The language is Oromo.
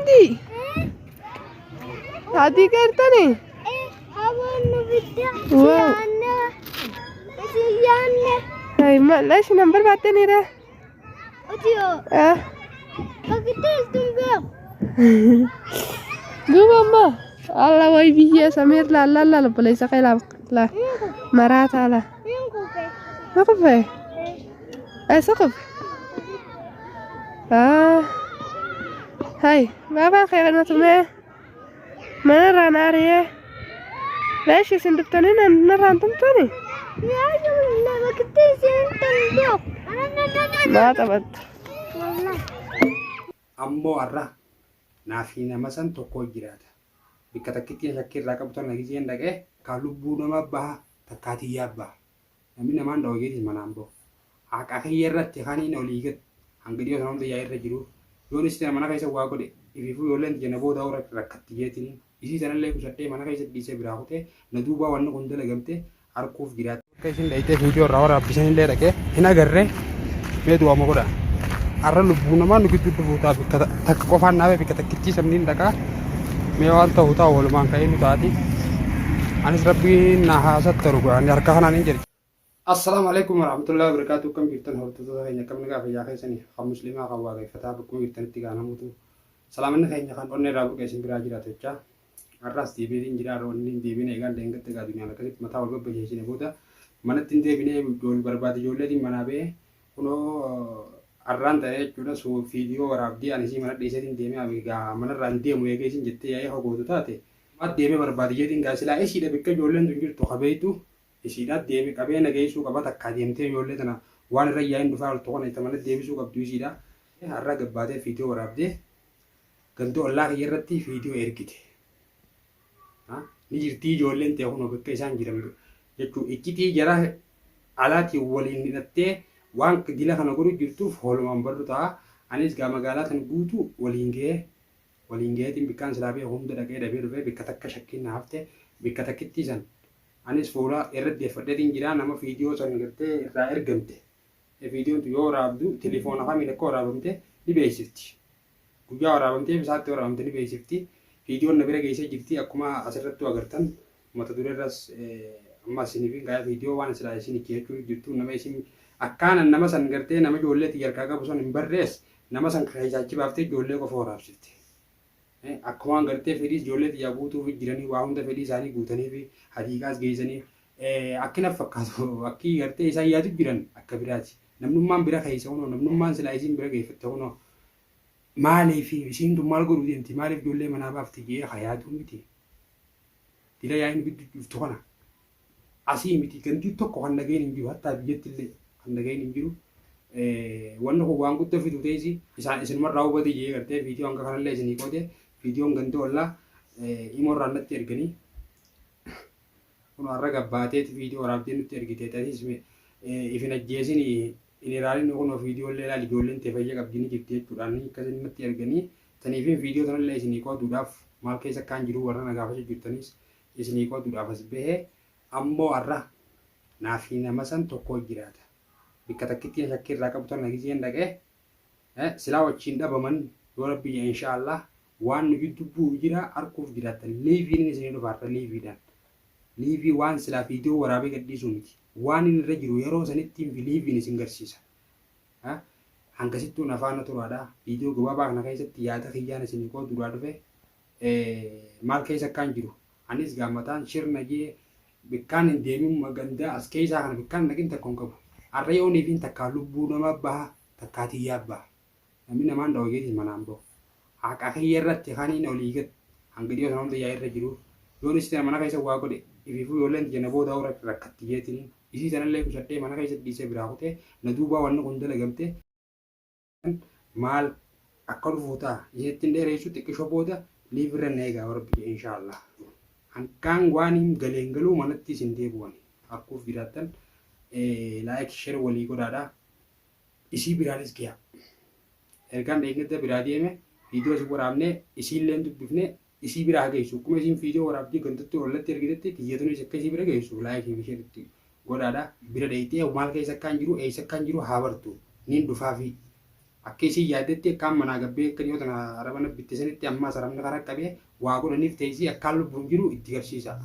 Hamdi. Hadiiqa jirtanii? Wow. Ay, ma leesh nan barbaaddaniira? Ah. Duuba amma alla way biyya Samiir laal laal laal obboleessa kee laal laal maraataa laal. Ma kufe? Eessa kufe? Ah. Hay, baabaan kee kana tumee mana irraa na ari'ee. Leesh isin dhuftanii narraan tumtani? Maa taphattu? Ammoo arra naa fi nama san tokkoo jiraata. Bikka takkittiin shakkii irraa qabu tana gizeen dhaqe takkaa lubbuu nama baha takkaa tiyyaa baha. Namni namaan dhawa jeetis manaan bahu. Haqa kiyya irratti kaniin olii gad hanga dhiyoo sana hunda yaa'ii irra jiruuf yoon isii tana mana keessa waa godhe ifiifuu ijoolleen tiyya na boodaa'uu rakkatti jeetiniin isii tanallee qusadhee mana keessa dhiisee biraa kutee na duubaa wanni kun dalagamte arkuuf jiraatti. Akka isin dhayxee viidiyoo irraa waraabdi sanillee dhaqee hin agarre mee du'ama godha. Arra lubbuu namaa nu gidduu dhufuu ta'a bikka takka qofaan naafee bikka takkittii sanniin dhaqaa mee waan ta'u ta'u walumaan ka'ee nu taati. Anis rabbiin na haa sattaru godha ani harka kanaan hin jedhe. Assalaamu alaikum warahmatullahi wabarakatuh akkam jirtan hordoftoota keenya akkam nagaa fayyaa keessanii kan muslimaa kan waaqeffataa bakkuma jirtanitti gaanamuutu salaamanni keenya kan onnee irraa burqe isin biraa jiraatu jechaa Har'as deebi'eetiin jira. Har'a wanni hin deebine egaan dheengadda egaa addunyaan akkasitti mataa wal babbasheessine booda manatti hin deebine ijool barbaade ijoolleetiin manaa ba'e kunoo har'aan ta'e jechuudha suu viidiyoo waraabdee ani isii mana dhiiseetiin deemee egaa manarraa hin deemu eegee isin jettee yaa'ee hogootu taate maat deemee barbaade jeetiin gaa silaa isiidha bikka ijoolleen tun jirtu kabeeytu isiidha deeme qabee na geessuu qaba takkaa deemtee ijoollee tana waan irra yaa'in dhufaa oltu kana itti mana deebisuu qabdu isiidha har'a gabbaatee viidiyoo waraabdee Ganda ollaa kiyya irratti viidiyoo ergite. Ni jirtii ijoolleen ta'e kunoo bakka isaan jiran jechuun iccitii jara alaatiin waliin hidhattee waan dila kana godhu jirtuuf hoolumaan barru ta'a. Anis gaa magaalaa tan guutuu waliin ga'ee waliin ga'eetiin bikkaan silaa beeku hunda dhaqee dhabee dhufee bikka takka shakkiin na hafte bikka takkittii san anis fuula irra deeffadheetiin jira nama viidiyoo san gartee irraa ergamte. Viidiyoon tun yoo waraabdu telefoona kamiin akka waraabamte ni beeksifti. Guyyaa waraabamtee fi sa'aatti waraabamte ni beeksifti. Viidiyoon na bira geessee jirti. Akkuma asirrattuu agartan mata duree irras amma isiniif hin kaa'e viidiyoo waan silaa isin itti jechuu jirtu nama isin akkaanan nama san gartee nama ijoollee tiyya harkaa qabu san hin barrees nama san keessaa achi baaftee ijoollee qofa waraabsifte. Akkuma waan gartee fedhii ijoollee tiyyaa guutuuf jiranii waa hunda fedhii isaanii guutanii fi hadiiqaas geessanii akki na fakkaatu akki gartee isaan yaadu jiran akka biraati. Namnummaan bira keessa kunoo namnummaan silaa isiin bira geeffatte kunoo maaliif isiin tun maal godhuu deemti maaliif ijoollee manaa baafti jedhee ka yaaduu miti. Dila yaa'iin giddu dhuftu kana asii miti gandii tokko kan dhageen hin jiru hattaa biyyatti illee kan dhageen hin jiru. Wanni kun waan guddoo fidu teessi isaan isinumarraa hubate jedhee gartee viidiyoo hanga kanallee isinii qoode viidiyoon ganda ollaa imoorraan natti erganii Kun har'a gabbaateeti viidiyoo waraabdee nutti ergite tasis if hin ajjeesini hin ilaalin kunoo viidiyoo illee ilaali ijoolleen tee fayya qabdi ni jirti jechuudhaan akkasin natti erganii taniifin viidiyoo tanallee isinii qooduudhaaf maal keessa akkaan jiru warra na gaafachuu jirtanis isinii qooduudhaaf as bahe ammoo har'a naa fi nama san tokkoo jiraata bikka takkittiin shakkii irraa qabu tana gizeen dhaqee silaa wachiin dhabaman yoo rabbi jedhe insha Allah waan nu jiddu bu'u jira arkuuf jiraattan liiviin isinii dhufa har'a liiviidhaan liivii waan silaa viidiyoo waraabee gadhiisuu miti waan inni irra jiru yeroo sanitti liiviin isin garsiisa hangasittuu na faana turaadha viidiyoo gabaabaa kana keessatti yaada kiyyaan isinii qooduudhaa dhufe maal keessa akkaan jiru anis gaammataan shirna jee bikkaan hin deemin gandaa as keessaa kana bikkaan dhaqin takka hin qabu har'a yooniifiin takkaa lubbuu nama baha takkaa tiyyaa baha Namni namaan dhawa jeetis manaan bahu. Haqa kiyya irratti kaniin olii gad hanga dhiyoo sana hunda yaa'ii irra jiruuf yoon isii tana mana keessa waa godhe ifiifuu ijoolleen tiyya na boodaa'uu rakkatti jeetiniin isii tanallee qusadhee mana keessa dhiisee biraa kutee na duubaa wanni kun dalagamte maal akka dhufu ta'a isinitti hin dheereessu xiqqisho booda live irra na eegaa rabbi jedhe inshaa Allah. Hanqaan waan hin galeen galuu manatti isin deebi'uani akkuuf jiraattan like share walii godhaadha. Isii biraanis geya. Ergaan dheengadda biraa deeme viidiyoo isin waraabne isiilleen dubbifne isii bira haa geessu. Akkuma isiin viidiyoo waraabdee gandatti ollatti ergitetti tiyyatunis akka isii bira geessu laayikii fi sheer itti godhaadha. Bira dheeyxee maal keessa akkaan jiru eessa akkaan jiru haa bartu. Niin dhufaafi. Akka isiin yaaddetti akkaan manaa gabbee akka dhiyoo tana araba na bitte sanitti ammaas arabni karaa qabee waa godhaniif teessii akkaan lubbuun jiru itti garsiisa.